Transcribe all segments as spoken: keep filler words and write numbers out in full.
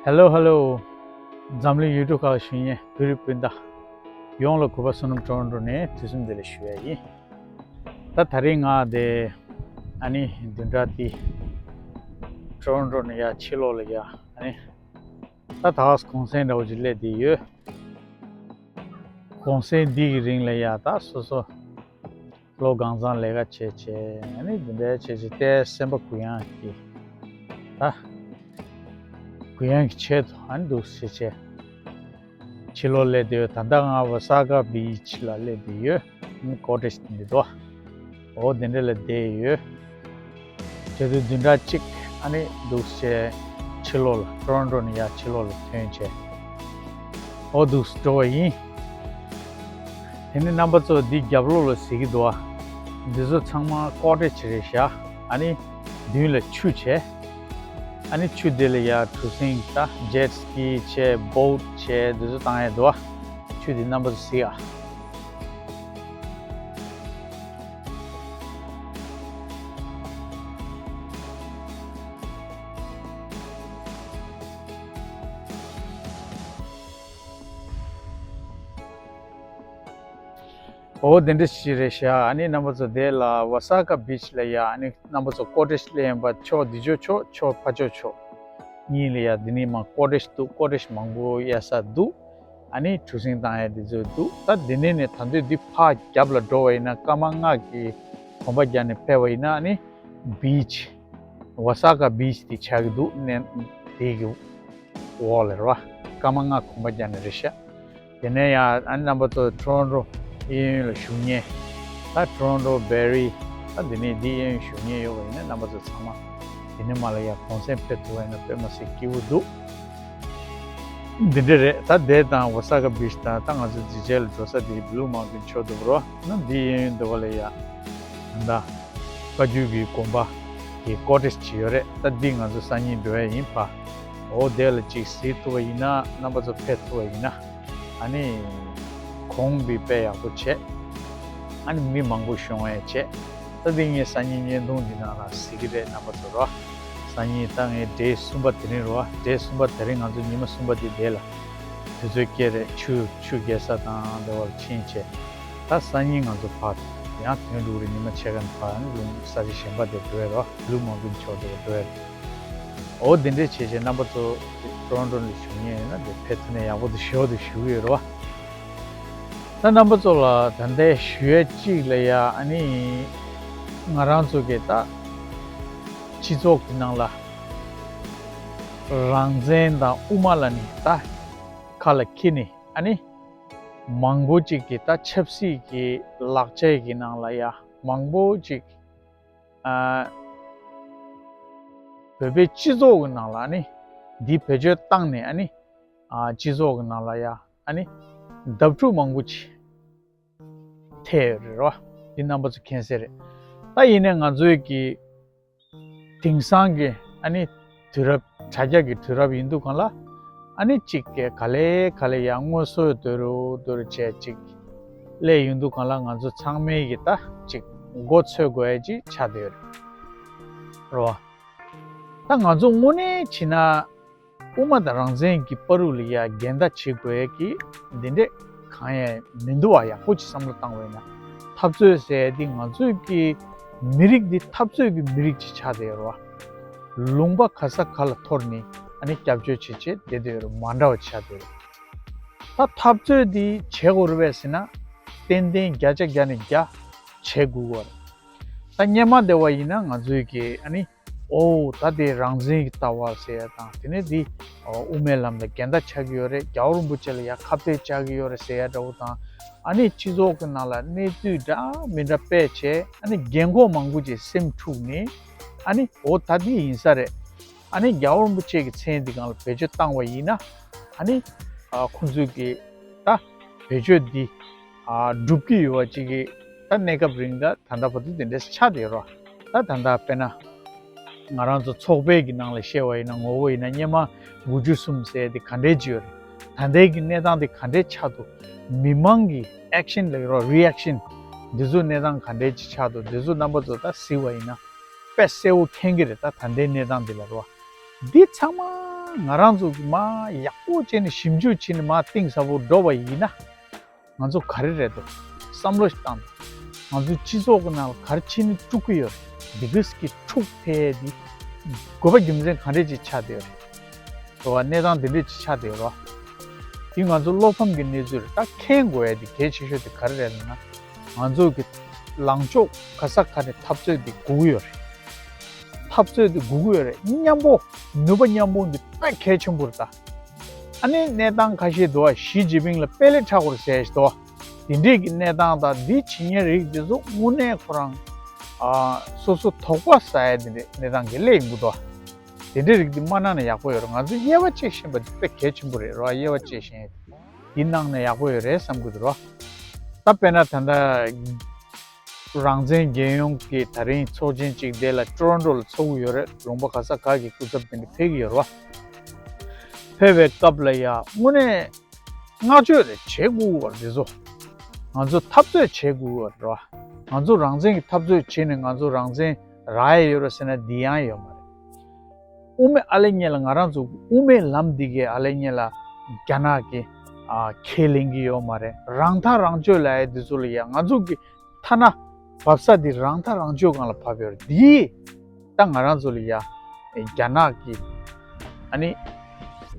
Hello, hello. འཛམ་གླིང་ཡུལ་གྲུ་ཁག་བཞུགས་མཁན་བོད་རིགས་སྤུན་ཟླ་ཡོངས་ལ་གུས་པ་བསོད་ནམས་ཊོ་རོན་ཊོ་ནས་དུས་གསུམ་བདེ་ལེགས་ཞུ་ཡ་ཡིན། ད་ད་རིང་ང་དེ་ཨ་ནི་བདུན་ཕྲག་འདི་ཊོ་རོན་ཊོ་ནས་ཡར་ཕྱི་ལོགས་ལ་ཡ་ཨ་ནི་ད་ད་ག་སེ་གུང་སེང་འདྲ་བོ་ཅིག་སླེབས་བསྡད་ཡོད། གུང་སེང་འདི་གི་རིང་ལ་ཡ་ད་སོ་སོ་ལོ་གང་ཚང་ལས་ཀ་བྱས་བྱས་ཨ་ནི་འདི་འདྲ་བྱས་བྱས་ཏེ་སེམས་པ་གུ་ཡངས་ཀྱི་ད་གུ་ཡངས་ཀྱི་ཆེད་དུ་ཨ་ནི་འདུག་བྱས་བྱས་ཕྱི་ལོགས་སླེབས་བསྡད་ཡོད། ད་ལྟ་ང་ཝ་ས་ཀ་བིཆ་ལ་སླེབས་བསྡད་ཡོད། ཨ་ནི་ཀོ་ཊེཇ་འདི་འདུག་འོ་འདི་འདྲ་ལ་བསྡད་ཡོད། བྱས་དུས་བདུན་ཕྲག་གཅིག་ཨ་ནི་འདུག་བྱས་ཕྱི་ལོགས་ལ་ཊོ་རོན་ཊོ་ནས་ཡར་ཕྱི་ལོགས་ལ་ཐོན་བྱས་འོ་འདུག་འགྲོ་བ་ཡིན། དེ་ནི་རྣམ་པ་ཚོ་འདི་རྒྱབ་ལོགས་ལ་གཟིགས་ཀྱི་འདུག་བ། འདི་ཚོ་ཚང་མ་ཀོ་ཊེཇ་རེད་ཤག་ཨ་ནི་མདུན་ལ་ཆུ་བྱས། ཨ་ནི་ཆུ་དེ་ལ་ཡར་གྲུ་གཟིངས་ད་ཇེཊ་སི་ཀི་བྱས་བོཊ་བྱས་འདི་ཚོ་བཏང་ཡ་འདུག་བ། ཆུ་འདི་རྣམ་པ་ཚོ་གཟིགས་ཨ། འོ་དེ་འདྲ་ཞིག་རེད་ཤག་ཨ་ནི་རྣམ་པ་ཚོ་དེ་ལ་ཝ་ས་ཀ་བིཆ་ལ་ཡ་ཨ་ནི་རྣམ་པ་ཚོ་ཀོ་ཊེཇ་སླེབས་པ་ཕྱོགས་འདི་ཕྱོགས་ཕྱོགས་ཕྱོགས་ཕ་ཕྱོགས་ཕྱོགས་གཉིས་ལ་ཡ་འདི་ནི་མ་ཀོ་ཊེཇ་འདུག་ཀོ་ཊེཇ་མང་པོ་གཡར་ས་འདུག་ཨ་ནི་གྲུ་གཟིངས་བཏང་ཡ་འདི་ཚོ་འདུག་ད་འདི་ནས་ནས་ད་འདོད་འདི་ཕར་རྒྱབ་ལ་འགྲོ་བ་ཡིན་ན་སྐར་མ་ལྔ་གི་གོམ་པ་རྒྱབ་ནས་ཕེབས་པ་ཡིན་ན་ཨ་ནི་བིཆ་ཝ་ས་ཀ་བིཆ་དེ་ཆགས་ཀྱི་འདུག་ནས་དེ་གི་འོག་ལ་རེད་བ། སྐར་མ་ལྔ་གོམ་པ་རྒྱབ་ནས་རེད་ཤག་དེ་ནས་ཡང་ཨ་ནི་རྣམ་པ་ཚོ་ཊོ་རོན་ཊོ་གཡས་གཡོན་ལ་བཞུགས་མཁན། ད་ཊོ་རོན་ཊོ་བེ་རི་ད་འདི་ནས་འདི་གཡས་གཡོན་བཞུགས་མཁན་ཡོད་པ་ཡིན་ན་རྣམ་པ་ཚོ་ཚང་མ་འདི་ནས་མར་ལ་ཡ་གུང་སེང་ཕེབས་ཐུབ་པ་ཡིན་ན་དཔེ་མ་སྲིད་སྐྱིད་པོ་འདུག་འདི་འདྲ་རེད། ད་དེ་དང་ཝ་ས་ཀ་བིཆ་དང་ད་ང་ཚོ་འདི་རྗེས་ལ་འགྲོ་ས་འདི་བླུ་མའུན་ཊེན་ཕྱོགས་འདུག་རོ། ན་འདི་གཡས་གཡོན་འདི་བ་ལ་ཡ་ད་བཀའ་བརྒྱུད་ཀྱི་དགོན་པ་གི་ཀོ་ཊེཇ་ཅིག་ཡོད་རེད། ད་འདི་ང་ཚོ་སང་ཉིན་འགྲོ་ཡ་ཡིན་པ། འོ་དེ་ལ་ཅིག་གཟིགས་ཐུབ་པ་ཡིན་ན་རྣམ་པ་ཚོ་ཕེབས་ཐུབ་པ་ཡིན་ན་ཨ་ནི་གོང་འདི་དཔེ་ཡག་པོ་བྱས། ཨ་ནི་མི་མང་པོ་ཤོང་ཡ་བྱས། ད་འདི་ངས་སང་ཉིན་བརྙན་ཐུང་འདི་ནང་ལ་གཟིགས་ཀྱི་རེད་རྣམ་པ་ཚོ་རོ། སང་ཉིན་ད་ངའི་ཌེ་གསུམ་པ་དེ་རིང་རོ། ཌེ་གསུམ་པ་དེ་རིང་ང་ཚོ་ཉི་མ་གསུམ་པ་དེ་དེ་ལ་དུས་ཚོད་སྐྱེལ་རེད། ཆུ་ཆུ་རྒྱག་ས་དང་འདི་བར་ཕྱིན་བྱས། ད་སང་ཉིན་ང་ཚོ་ཕར་ཡང་དོན་འགྲུབ་རེད། ཉི་མ་ཕྱེད་ཀ་ནས་ཕར་ནི་ལུང་ས་ཆ་གཞན་པ་དེ་འགྲོ་ཡ་རོ། བླུ་མའུན་ཊེན་ཕྱོགས་དེ་འགྲོ་ཡ་རེད། འོ་དེ་འདྲས་བྱས་བྱས་རྣམ་པ་ཚོ་ཊོ་རོན་ཊོ་ལ་བཞུགས་མཁན་ཡོད་ན་དེ་ཕེབས་ཐུབ་ན་ཡག་པོ་འདུག་ཞོར་དུ་ཞུ་གི་ཡོད་རེད་བ། ད་རྣམ་པ་ཚོ་ལ་ད་ལྟའི་ཞུ་ཡ་གཅིག་ལ་ཡ་ཨ་ནི་ང་རང་ཚོ་གི་ད་སྤྱི་ཚོགས་ཀྱི་ནང་ལ་རང་བཙན་དང་དབུ་མ་ལ་ནི་ད་ཁ་ལ་འཁྱེར་ནས་ཨ་ནི་མང་པོ་ཅིག་གི་ད་ཆབ་སྲིད་ཀྱི་ལག་ཆའི་གི་ནང་ལ་ཡ་མང་པོ་ཅིག་ཨ་བོད་པའི་སྤྱི་ཚོགས་ཀྱི་ནང་ལ་ཨ་ནི་འདི་བེད་སྤྱོད་བཏང་ནས་ཨ་ནི་ཨ་སྤྱི་ཚོགས་ཀྱི་ནང་ལ་ཡ་ཨ་ནི་བརྡབ་འཁྲུག་མང་པོ་ཅིག་ཐེབས་ཡོད་རེད་རོ། འདི་རྣམ་པ་ཚོ་མཁྱེན་གསལ་རེད། ད་ཡིན་ནའི་ང་ཚོའི་གི་དེང་སང་གི་ཨ་ནི་དུས་རབས་དྲ་རྒྱ་གི་དུས་རབས་ཡིན་དུས་གང་ལ་ཨ་ནི་གཅིག་གི་ག་ལེ་ག་ལེ་ཡ་དངོས་སུ་འདོད་རུ་འདོད་རུ་བྱས་གཅིག་སླེབས་ཡོང་དུས་གང་ལ་ང་ཚོ་ཚང་མས་གི་ད་གཅིག་མགོ་ཚོས་དགོས་ཡ་གཅིག་ཆགས་བསྡད་ཡོད་རེད་རོ། ད་ང་ཚོ་དངོས་གནས་བྱས་ན་དབུ་མ་དང་རང་བཙན་གྱི་བར་དུ་ལ་ཡ་འགལ་ཟླ་བྱེད་དགོས་ཡ་གི་འདི་འདྲས་གང་ཡང་མི་འདུག་བ། ཡག་པོ་ཅིག་བསམ་བློ་བཏང་བས་ན་འཐབ་རྩོད་ཟེར་ཡ་འདི་ང་ཚོའི་གི་མི་རིགས་འདི་འཐབ་རྩོད་ཀྱི་མི་རིགས་ཅིག་ཆགས་བསྡད་ཡོད་རེད་བ། ལུང་པ་ག་ས་ག་ལ་འཐོར་ནས་ཨ་ནི་སྐྱབས་བཅོལ་བྱེད་བྱེད་བསྡད་བསྡད་ཡོད་རེད། མ་འདྲ་བ་ཆགས་བསྡད་ཡོད་རེད། ད་འཐབ་རྩོད་འདི་བྱེད་དགོས་རེད་པས་ཟེར་ན་ཏན་ཏན་བརྒྱ་ཆ་བརྒྱ་ནས་བརྒྱ་བྱེད་དགོས་ཀྱི་ཡོད་རེད། ད་སྔོན་མ་དེ་བ་ཡིན་ན་ང་ཚོའི་གི་ཨ་ནི་ཨོ་ད་དེ་རང་བཙན་གྱི་ལྟ་བ་ཟེར་ཡ་དང་དེ་ནས་དེ་དབུ་མའི་ལམ་ལ་འགལ་ཟླ་ཆགས་ཀྱི་ཡོད་རེད། རྒྱལ་བ་རིན་པོ་ཆེ་ལ་ཡ་ཁ་གཏད་བཅག་གི་ཡོད་རེད་ཟེར་ཡ་འདྲ་བོ་དང་ཨ་ནི་སྤྱི་ཚོགས་ཀྱི་ནང་ལ་གནས་ཚུལ་འདྲ་མི་འདྲ་སྤེལ་བྱས་ཨ་ནི་རྒན་གོག་མང་པོ་ཅིག་སེམས་འཁྲུགས་ནས་ཨ་ནི་ཨོ་ད་དེ་ཡིན་ས་རེད། ཨ་ནི་རྒྱལ་བ་རིན་པོ་ཆེ་གི་མཚན་འདི་སྒང་ལ་བེད་སྤྱོད་བཏང་བ་ཡིན་ན་ཨ་ནི་ཨ་ཁོང་ཚོས་ཀྱི་ད་བེད་སྤྱོད་འདི་ཨ་སྒྲུབ་ཀྱི་ཡོད་པ་ཅིག་གི་ད་གནས་སྐབས་རིང་ད་ད་ལྟ་བར་དུ་དེ་འདྲས་ཆགས་བསྡད་ཡོད་རེད། ད་ད་ལྟ་དཔེར་ན་ང་རང་ཚོ་ཚོགས་པའི་གི་ནང་ལ་བཤད་པ་ཡིན་ན་ངོ་བོ་ཡིན་ན་སྔོན་མ་དགུ་བཅུ་གསུམ་ཟེར་དེ་ག་འདྲས་ཅིག་ཡོད་རེད། ད་ལྟའི་གི་གནས་སྟངས་དེ་ག་འདྲས་ཆགས་འདུག་མི་མང་གི་ཨེག་ཤན་ལབ་ཀྱི་རེད་བ། རི་ཨེག་ཤན་འདི་ཚོ་གནས་སྟངས་ག་འདྲས་ཅིག་ཆགས་འདུག་འདི་ཚོ་རྣམ་པ་ཚོ་ད་གཟིགས་པ་ཡིན་ན་དཔེ་གསལ་པོ་མཁྱེན་གྱི་རེད། ད་ད་ལྟའི་གནས་སྟངས་འདི་ལ་རེད་བ། འདི་ཚང་མ་ ང་རང་ཚོ་གི་མ་ཡག་པོ་བྱས་ནས་ཞིབ་འཇུག་བྱས་ནས་མ་གཏིང་ཟབ་པོ་འགྲོ་བ་ཡིན་ན། ང་ཚོ་ག་རེ་རེད་འདུག་བསམ་བློ་ཞིག་བཏང་དང་། ང་ཚོའི་སྤྱི་ཚོགས་ཀྱི་ནང་ལ་ག་རེ་བྱས་ནས་དཀྲུག་གི་ཡོད་རེད། འདི་གིས་ཀྱི་འཁྲུག་འཕེལ་ཡས་འདི་དགོས་པ་རྒྱུ་མཚན་ག་འདྲས་ཅིག་ཆགས་བསྡད་ཡོད་རེད། རེད་བ། གནས་སྟངས་འདི་འདྲས་ཅིག་ཆགས་བསྡད་ཡོད་རེད་བ། འདི་ང་ཚོ་བློ་ཕམ་གྱི་གནས་ཚུལ་རེད། ད་མཁྱེན་དགོས་ཡས་འདི་གལ་ཆེ་ཤོས་དེ་ག་རེ་རེད་ལབ་ན། ང་ཚོ་གི་ལངས་ཕྱོགས་ག་ས་ག་ནས་འཐབ་རྩོད་འདི་སྒུག་གི་ཡོད་རེད། འཐབ་རྩོད་འདི་སྒུག་གི་ཡོད་རེད། མཉམ་པོ་ནུས་པ་མཉམ་སྤུངས་འདི་དཔེ་གལ་ཆེན་པོ་རེད་ད། ཨ་ནི་གནས་སྟངས་ཁ་ཤས་འདུག་བ། ཞི་ཅིན་ཕིང་ལ་དཔེ་ལེགས་དྲག་པོ་རེད་ཟེར་ཞིག་འདུག་བ། དེ་འདྲས་ཀྱི་གནས་སྟངས་དང་འདི་བྱེད་མཁན་རིགས་འདི་ཚོ་དངོས་གནས་ཁོ་རང་ཨ་སོ་སོ་དོགས་པ་ཟ་ཡ་དེ་འདྲས་གནས་སྟངས་ཀྱི་སླེབས་ཡོང་གི་འདུག་བ། དེ་འདྲས་རིགས་འདི་མ་གནང་ན་ཡག་པོ་ཡོད་རེད། ང་ཚོས་དབྱེ་བ་དཔྱད་ཤེས་པ་འདི་དཔེ་གལ་ཆེན་པོ་རེད་ར། དབྱེ་བ་དཔྱད་ཤེས་འདི་གནང་ན་ཡག་པོ་ཡོད་རེད་བསམ་གྱི་འདུག་ར། ད་དཔེར་ན་ད་ལྟ་རང་བཙན་རྒྱལ་ཡོངས་ཀྱི་ད་རིང་ཚོགས་ཆེན་གཅིག་དེ་ལ་ཊོ་རོན་ཊོ་ལ་ཚོགས་ཀྱི་ཡོད་རེད། ལུང་པ་ག་ས་ག་གི་སྐུ་ཚབ་དེ་འདྲ་ཕེབས་ཀྱི་ཡོད་རེད་བ། ཕེབས་པའི་སྐབས་ལ་ཡ་དངོས་གནས་བསྔགས་བརྗོད་རེ་བྱེད་དགོས་པ་རེད། འདི་ཚོ་ང་ཚོ་འཐབ་རྩོད་བྱེད་དགོས་པ་རེད་བ། ང་ཚོ་རང་བཙན་གྱི་འཐབ་རྩོད་བྱེད་ནས་ང་ཚོ་རང་བཙན་རག་ཡས་ཡོད་རེད་ཟེར་ན་འདི་ཡང་ཡོད་མ་རེད། དབུ་མའི་ཨ་ལེ་ཉེ་ལ་ང་རང་ཚོ་དབུ་མའི་ལམ་འདི་གའི་ཨ་ལེ་ཉེ་ལ་རྒྱ་ནག་གིས་ཨ་ཁས་ལེན་གྱི་ཡོད་མ་རེད། རང་ཐག་རང་གཅོད་ལབ་ཡས་འདི་ཚོ་ལ་ཡ་ང་ཚོ་གི་ཐ་ན་བབས་ས་འདི་རང་ཐག་རང་གཅོད་སྒང་ལ་བབས་ཡོད་རེད། འདི་ད་ང་རང་ཚོ་ལ་ཡ་རྒྱ་ནག་གི་ཨ་ནི་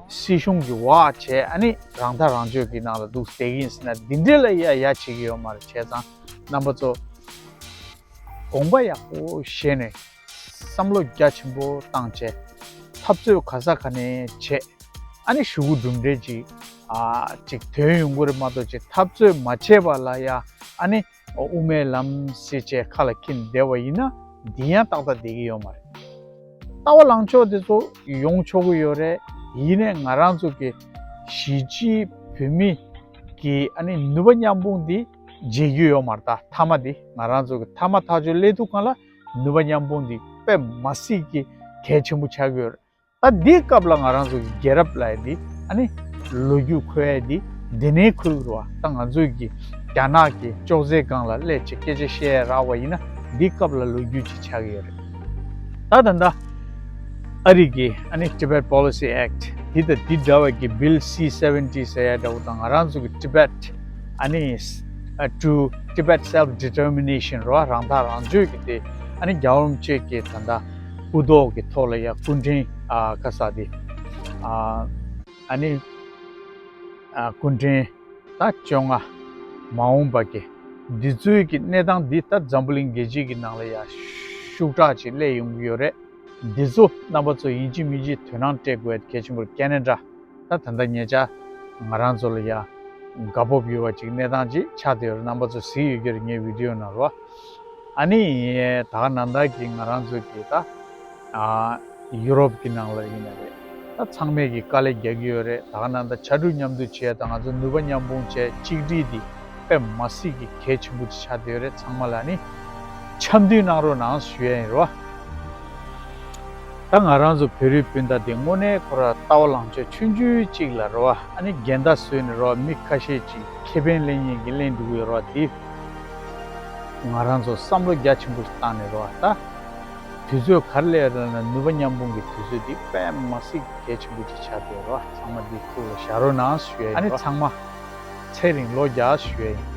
སྲིད་གཞུང་གི་འོག་བྱས། ཨ་ནི་རང་ཐག་རང་གཅོད་ཀྱི་ནང་ལ་འདུག་བསྡད་ཀྱི་ཡིན་ཟེར་ན་འདི་འདྲས་ལ་ཡ་ཡ་བྱེད་ཀྱི་ཡོད་མ་རེད། བྱས་ཙང་རྣམ་པ་ཚོ་དགོངས་པ་ཡག་པོ་བཞེས་ནས་བསམ་བློ་རྒྱ་ཆེན་པོ་བཏང་བྱས། འཐབ་རྩོད་ག་ས་ག་ནས་བྱས། ཨ་ནི་གཞུག་གུ་གྲུབ་འབྲས་ཅིག་ཨ་ཅིག་ཐོན་ཡོང་གི་རེད་མ་གཏོགས། ཅིག་འཐབ་རྩོད་མ་བྱས་པ་ལ་ཡ་ཨ་ནི་དབུ་མའི་ལམ་ཟེར་བྱས་ཁ་ལ་འཁྱེར་བསྡད་པ་ཡིན་ན་འདི་ཡང་ཏག་ཏག་བསྡད་ཀྱི་ཡོད་མ་རེད། ལྟ་བ་ལངས་ཕྱོགས་དེ་ཚོ་ཡོང་ཆོག་གི་ཡོད་རེད། ཡིན་ནའི་ང་རང་ཚོ་གི་གཞིས་བྱེས་བོད་མི་གི་ཨ་ནི་ནུས་པ་མཉམ་སྤུངས་འདི་བརྗེད་རྒྱུ་ཡོད་མ་རེད། ད་མཐའ་མ་འདི་ང་རང་ཚོ་གི་མཐའ་མ་ཐག་གཅོད་སླེབས་དུས་སྒང་ལ་ནུས་པ་མཉམ་སྤུངས་འདི་དཔེ་མ་སྲིད་ཀྱི་གལ་ཆེན་པོ་ཆགས་ཀྱི་ཡོད་རེད། ད་འདིའི་སྐབས་ལ་ང་རང་ཚོ་གི་རྒྱལ་རབས་ལབ་ཡ་འདི་ཨ་ནི་ལོ་རྒྱུས་འཁོད་ཡ་འདི་འདི་ནས་འཁོད་ཀྱི་རེད་བ། ད་ང་ཚོས་ཀྱི་རྒྱ་ནག་གི་ཅོག་ཙེའི་སྒང་ལ་སླེབས་བྱས་སྐད་ཆ་བཤད་ཡ་རག་པ་ཡིན་ན་འདིའི་སྐབས་ལ་ལོ་རྒྱུས་ཅིག་ཆགས་ཀྱི་ཡོད་རེད། ད་ད་ལྟ་ཨ་རི་གི་ཨ་ནི་Tibet Policy Act འདི་དང་འདི་འདྲ་བ་གི་Bill C seventy ཟེར་ཡ་འདྲ་བོ་དང་། ང་རང་ཚོ་གི་Tibet ཨ་ནི་ཨ་to Tibet Self Determination རེད་བ། རང་ཐག་རང་གཅོད་ཀྱི་དེ་ཨ་ནི་རྒྱལ་བ་རིན་པོ་ཆེ་གི་ད་ལྟ་སྐུ་ཐོག་གི་ཐོག་ལ་ཡ་སྐུ་ཕྲེང་ཨ་ཁ་ས་དེ་ཨ་ཨ་ནི་ཨ་སྐུ་ཕྲེང་ད་བཅོ་ལྔ་མ་འོངས་པ་གི་འདི་ཚོའི་གི་གནས་སྟངས་འདི་ད་འཛམ་བུ་གླིང་རྒྱལ་སྤྱི་གི་ནང་ལ་ཡ་ཤུགས་དྲག་ཅིག་སླེབས་ཡོང་གི་ཡོད་རེད། འདི་ཚོ་རྣམ་པ་ཚོ་ཡིན་གཅིག་མིན་གཅིག་དོ་སྣང་སྤྲད་དགོས་ཡ་གལ་ཆེན་པོ་རེད། ཁེ་ན་ཌ་ད་ད་ལྟ་ཉེ་ཆར་ང་རང་ཚོ་ལ་ཡ་དགའ་སྤོབས་ཡོད་པ་ཅིག་གནས་སྟངས་ཅིག་ཆགས་བསྡད་ཡོད་རེད། རྣམ་པ་ཚོ་གཟིགས་ཡོད་ཀྱི་རེད་ངའི་བི་ཌི་ཡོ་ནང་ལ་བ། ཨ་ནི་ད་ག་ནང་ད་གི་ང་རང་ཚོ་གི་ད་ཨ་ཡུ་རོབ་ཀྱི་ནང་ལ་ཡིན་ན་རེད། ད་ཚང་མས་ཀྱི་དཀའ་ལས་རྒྱག་གི་ཡོད་རེད། ད་ག་ནང་ད་ཕྱར་གྲུ་མཉམ་འདུག་བྱས། ད་ང་ཚོ་ནུས་པ་མཉམ་སྤུངས་བྱས་གཅིག་སྒྲིལ་འདི་དཔེ་མ་སྲིད་ཀྱི་གལ་ཆེན་པོ་ཅིག་ཆགས་བསྡད་ཡོད་རེད། ཚང་མ་ལ་ནི་འཆམ་མཐུན་གནང་རོགས་གནང་ཞུ་ཡ་ཡིན་རོ། ད་ང་རང་ཚོ་བོད་རིགས་སྤུན་ཟླ་འདི་དངོས་གནས་ཁོ་ར་ལྟ་བ་ལངས་ཕྱོགས་ཆུང་ཆུང་གཅིག་ལ་རོ། ཨ་ནི་འགལ་ཟླ་བཟོས་ནས་རོ། མི་ཁ་ཤས་ཅིག་ཁེ་ཕན་ལེན་མཁན་གྱི་ལེན་འགྲོ་གི་ཡོད་རོ། འདི་ང་རང་ཚོ་བསམ་བློ་རྒྱ་ཆེན་པོ་ཞིག་བཏང་ནས་རོ། ད་དུས་ཚོད་ག་རེ་སླེབས་ཡོད་ལབ་ན་ནུས་པ་མཉམ་སྤུངས་ཀྱི་དུས་ཚོད་འདི་དཔེ་མ་སྲིད་གལ་ཆེན་པོ་ཅིག་ཆགས་བསྡད་ཡོད་རོ། ཚང་མ་འདི་ཐུགས་ལ་བཞག་རོགས་གནང་ཞུ་ཡ་ཡིན། ཨ་ནི་རོ། ཚང་མ་ཚེ་རིང་ལོ་བརྒྱ་ཞུ་ཡ་ཡིན།